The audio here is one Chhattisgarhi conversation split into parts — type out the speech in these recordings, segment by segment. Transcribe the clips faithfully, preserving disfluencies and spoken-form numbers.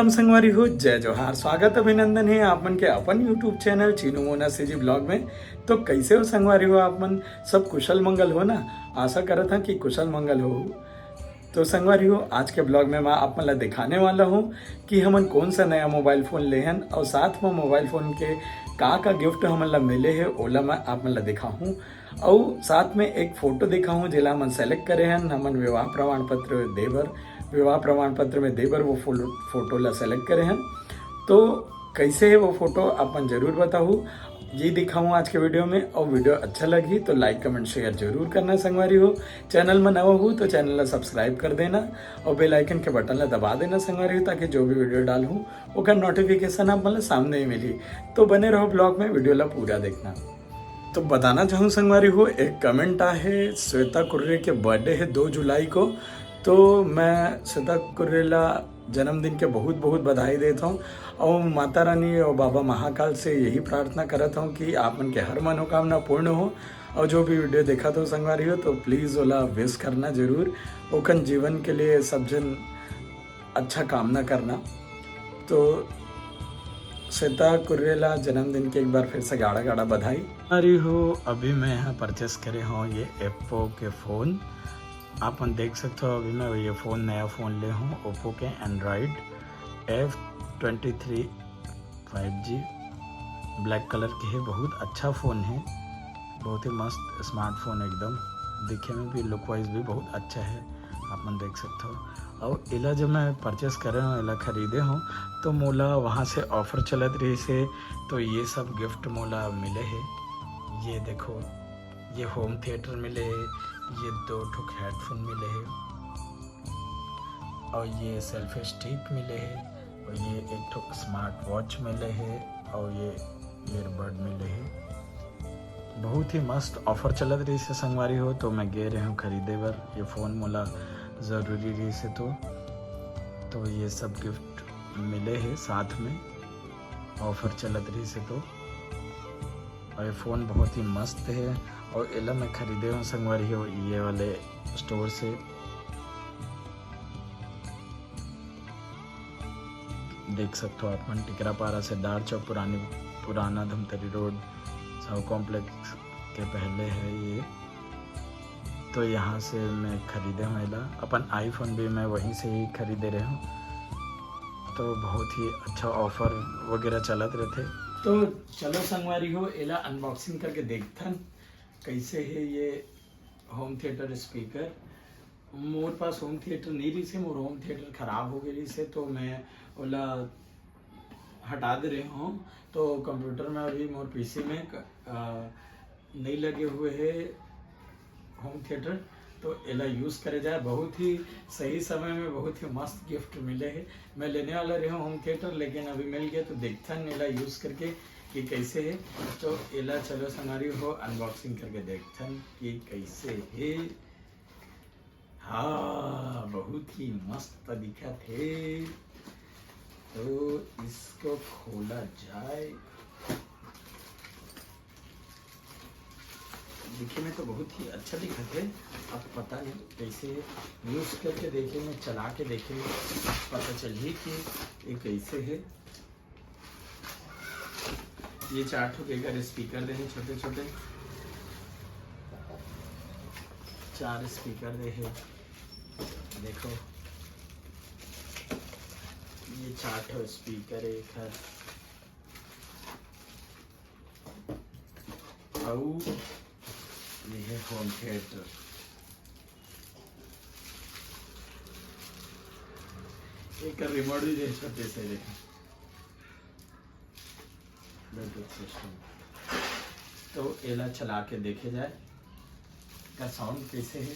संगवारी हो, जय जोहार। स्वागत अभिनंदन हे आप मन के अपन YouTube channel Chinu Mona CG blog में। तो कैसे हो संगवारी हो आप मन? सब कुशल मंगल हो ना? आशा करत हन कि कुशल मंगल हो। तो संगवारी हो, आज के ब्लॉग में मैं आप मन ला दिखाने वाला हूँ कि हमन कौन सा नया मोबाइल फ़ोन ले हन और साथ में मोबाइल फ़ोन के का का गिफ्ट हमन ला मिले हे, ओला मैं आप मन ला दिखाहूँ। और साथ में एक फोटो दिखाहूँ, जेला हमन सेलेक्ट करे हन हमन विवाह प्रमाण पत्र देबर, विवाह प्रमाण पत्र में देबर वो फोटो, फोटो ला सेलेक्ट करे हन। तो कैसे है वो फोटो, आप मन जरूर बताहू। ये दिखाऊँ आज के वीडियो में, और वीडियो अच्छा लगी तो लाइक, कमेंट, शेयर जरूर करना संगवारी हो। चैनल में नवा हो तो चैनल ला सब्सक्राइब कर देना और बेल आइकन के बटन ला दबा देना संगवारी हो, ताकि जो भी वीडियो डालूँ ओकर नोटिफिकेशन आप मन ला सामने ही मिली। तो बने रहो ब्लॉग में, वीडियो ला पूरा देखना। तो बताना चाहूँ संगवारी हो, एक कमेंट आहे, श्वेता कुर्रे के बर्थडे है दो जुलाई को। तो मैं श्वेता कुर्रे ला जन्मदिन के बहुत बहुत बधाई देत हूँ और माता रानी और बाबा महाकाल से यही प्रार्थना करत हूँ कि आप मन के हर मनोकामना पूर्ण हो। और जो भी वीडियो देखत हो संगवारी हो, तो प्लीज ओला विश करना जरूर, ओकन जीवन के लिए सब जन अच्छा कामना करना। तो श्वेता कुर्रे ला जन्मदिन के एक बार फिर से गाड़ा गाड़ा बधाई। अरे हो, अभी मैं यहाँ परचेस करे हूँ ये एप्पो के फ़ोन। आप मन देख सकते हो, अभी मैं ये फ़ोन, नया फ़ोन ले हूँ ओप्पो के, Android F twenty three five G, black colour के है। बहुत अच्छा फ़ोन है, बहुत ही मस्त स्मार्टफोन एकदम, दिखे में भी, लुक वाइज भी बहुत अच्छा है, आप मन देख सकते हो। और एला जब मैं परचेस करे हूँ, एला खरीदे हूँ, तो मोला वहाँ से ऑफर चलत रहिस हे, तो ये सब गिफ्ट मोला मिले हे। ये देखो, ये होम थिएटर मिले हे, ये दो ठो हेडफोन मिले हे, और ये सेल्फी स्टिक मिले हे, और ये एक ठो स्मार्ट वॉच मिले हे, और ये ईयरबड मिले हे। बहुत ही मस्त ऑफर चलत रहिस हे संगवारी हो, तो मैं गे रहे हूँ खरीदे बर। ये फ़ोन मोला ज़रूरी रहिस हे, तो तो ये सब गिफ्ट मिले हे साथ में, ऑफर चलत रहिस हे तो। और ये फ़ोन बहुत ही मस्त हे, और एला मैं खरीदे हूँ संगवारी हो, ये वाले स्टोर से। देख सकते हो आप मन, टिकरापारा से दार चौक, पुरानी, पुराना धमतरी रोड, साहू कॉम्प्लेक्स के पहले है ये। तो यहाँ से मैं खरीदे हूँ एला, अपन आईफोन भी मैं वहीं से ही खरीदे रहे हूँ। तो बहुत ही अच्छा ऑफर वगैरह चलत रहते। तो चलो संगवारी हो, एला अनबॉक्सिंग करके देखथन कैसे है ये होम थिएटर स्पीकर। मोर पास होम थिएटर नहीं रहिस हे, मोर होम थिएटर खराब हो गए रहिस हे, तो मैं ओला हटा दे रहे हूँ। तो कंप्यूटर में अभी मोर पीसी में क-, अ, नहीं लगे हुए है होम थिएटर, तो एला यूज़ करे जाए। बहुत ही सही समय में बहुत ही मस्त गिफ्ट मिले है। मैं लेने वाला रहे हूँ होम थिएटर, लेकिन अभी मिल गया, तो देखथन एला यूज़ करके कि कैसे है। तो एला चलो संगवारी हो, अनबॉक्सिंग करके देखथन कि कैसे है। हाँ, बहुत ही मस्त दिखत हे। तो इसको खोला जाए। दिखे में तो बहुत ही अच्छा दिखत हे। अब पता नहीं कैसे यूज़ करके देखे में, चला के देखे में पता चलही कि ये कैसे है। ये चार ठो के एकर स्पीकर दे हे, छोटे छोटे चार स्पीकर दे हे। देखो, ये चार ठो स्पीकर है एकर। अउ ये है होम थिएटर। एकर रिमोट भी देख सकते से, देखो। Bluetooth system. तो एला चला के देखे जाए, एकर साउंड कैसे है,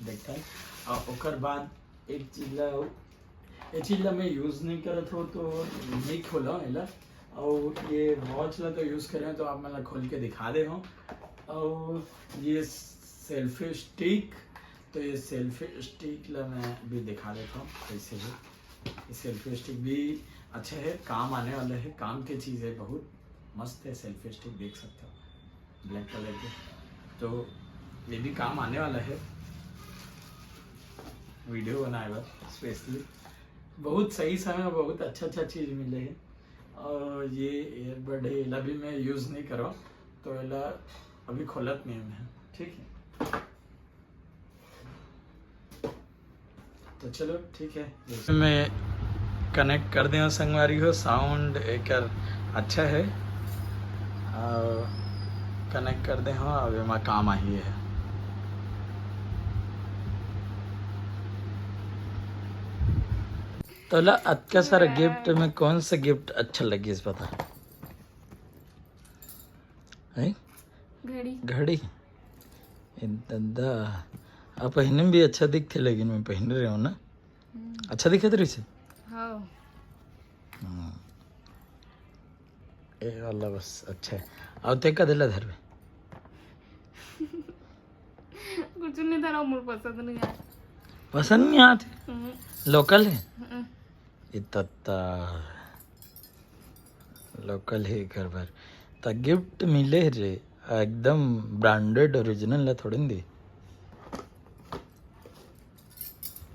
देखते हैं। और ओकर बाद एक चीज ला, ये चीज ला मैं यूज़ नहीं करत हो, तो नहीं खोला एला। और ये वॉच ला तो यूज़ करे हो, तो आप मन ला खोल के दिखा दे हो। और ये सेल्फी स्टिक, तो ये सेल्फी स्टिक ला मैं भी दिखा देता हूँ कैसे है। ये सेल्फी स्टिक भी अच्छा है, काम आने वाला है, काम की चीज़ है, बहुत मस्त है सेल्फी स्टिक, देख सकते हो ब्लैक कलर के। तो ये भी काम आने वाला है वीडियो बनाए बर स्पेशली। बहुत सही समय, बहुत अच्छा अच्छा चीज मिले है। और ये ईयरबड है, एला भी मैं यूज नहीं करो, तो एला अभी खोलत नहीं मैं, ठीक है। तो चलो ठीक है, मैं कनेक्ट कर दे संगवारी हो, साउंड एकर अच्छा है और कनेक्ट कर दे हो, अब एमा काम आही है। तोला अतका सारा गिफ्ट में कौन सा गिफ्ट अच्छा लगिस, बता? है? घड़ी। घड़ी? ए दादा, अब पहिने में भी अच्छा दिखथे, लेकिन मैं पहिने रहे हूँ ना। हम्म। अच्छा दिखत रहिसे? हाँ। हम्म। ए वाला बस अच्छा है। और ते का दिला धरबे? कुछ नहीं धरा, मोर पसंद नहीं आया। पसंद नहीं आते? हम्म। लोकल है? हम्म। इतना लोकल है घर भर। त गिफ्ट मिले रे, एकदम ब्रांडेड ओरिजिनल ला थोड़े न दे।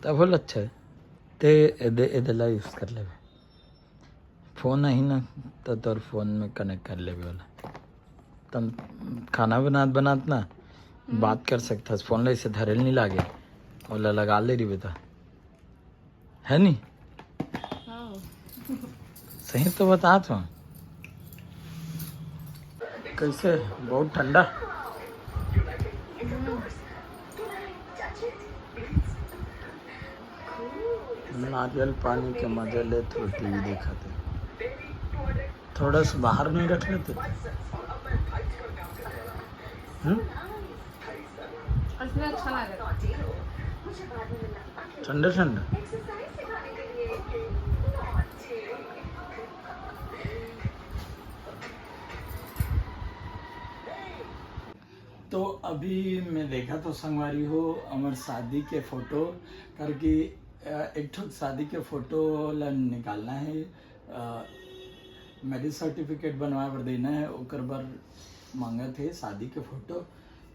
तब बोल अच्छा है, ते एदे, एदे ला यूज कर लेबे। फोन आही ना, तो तोर फोन में कनेक्ट कर लेबे वाला। तम खाना बनात बनात ना हम्म। बात कर सकथस, फोन ला इसे धरे ल नहीं लागे, ओला लगा ले रही बेटा, है नी? हाँ। सही तो बतात हूँ। कैसे? बहुत ठंडा। हम्म। नारियल पानी के मजा लेत हो, टीवी देखत हो। थोड़ा सा बाहर नहीं रख लेते? हम्म? इसमें अच्छा लग रहा है। ठंडा ठंडा। तो अभी मैं देखा तो संगवारी हो, हमर शादी के फोटो करके, अ, एक ठो शादी के फोटो ला निकालना है, अ, मैरिज सर्टिफिकेट बनवाए बर देना है, ओकर बर मांगत हे शादी के फोटो।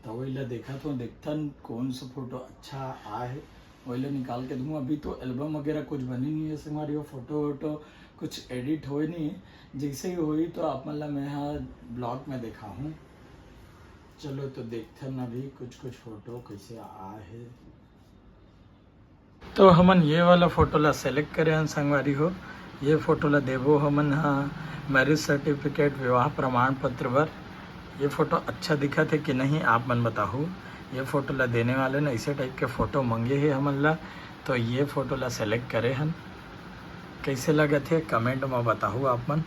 तो वही ला देखत हो, देखथन कौन सा फोटो अच्छा आए है, वही ला निकाल के दूँ। अभी तो एल्बम वगैरह कुछ बनी नहीं है संगवारी हो, फोटो वोटो कुछ एडिट होए नहीं है। जैसे ही होई तो आप मन ला मैं हा ब्लॉग में देखाहूँ। चलो तो देखथन अभी कुछ कुछ फोटो कैसे आए है। तो हमन ये वाला फोटो ला सेलेक्ट करे हन संगवारी हो। ये फोटो ला देबो हमन हा मैरिज सर्टिफिकेट, विवाह प्रमाण पत्र बर। ये फोटो अच्छा दिखत है कि नहीं, आप मन बताहू। ये फोटो ला देने वाले न ऐसे टाइप के फोटो मंगे हे हमन ला, तो ये फोटो ला सेलेक्ट करे हन। कैसे लगत है कमेंट में बताहू आप मन।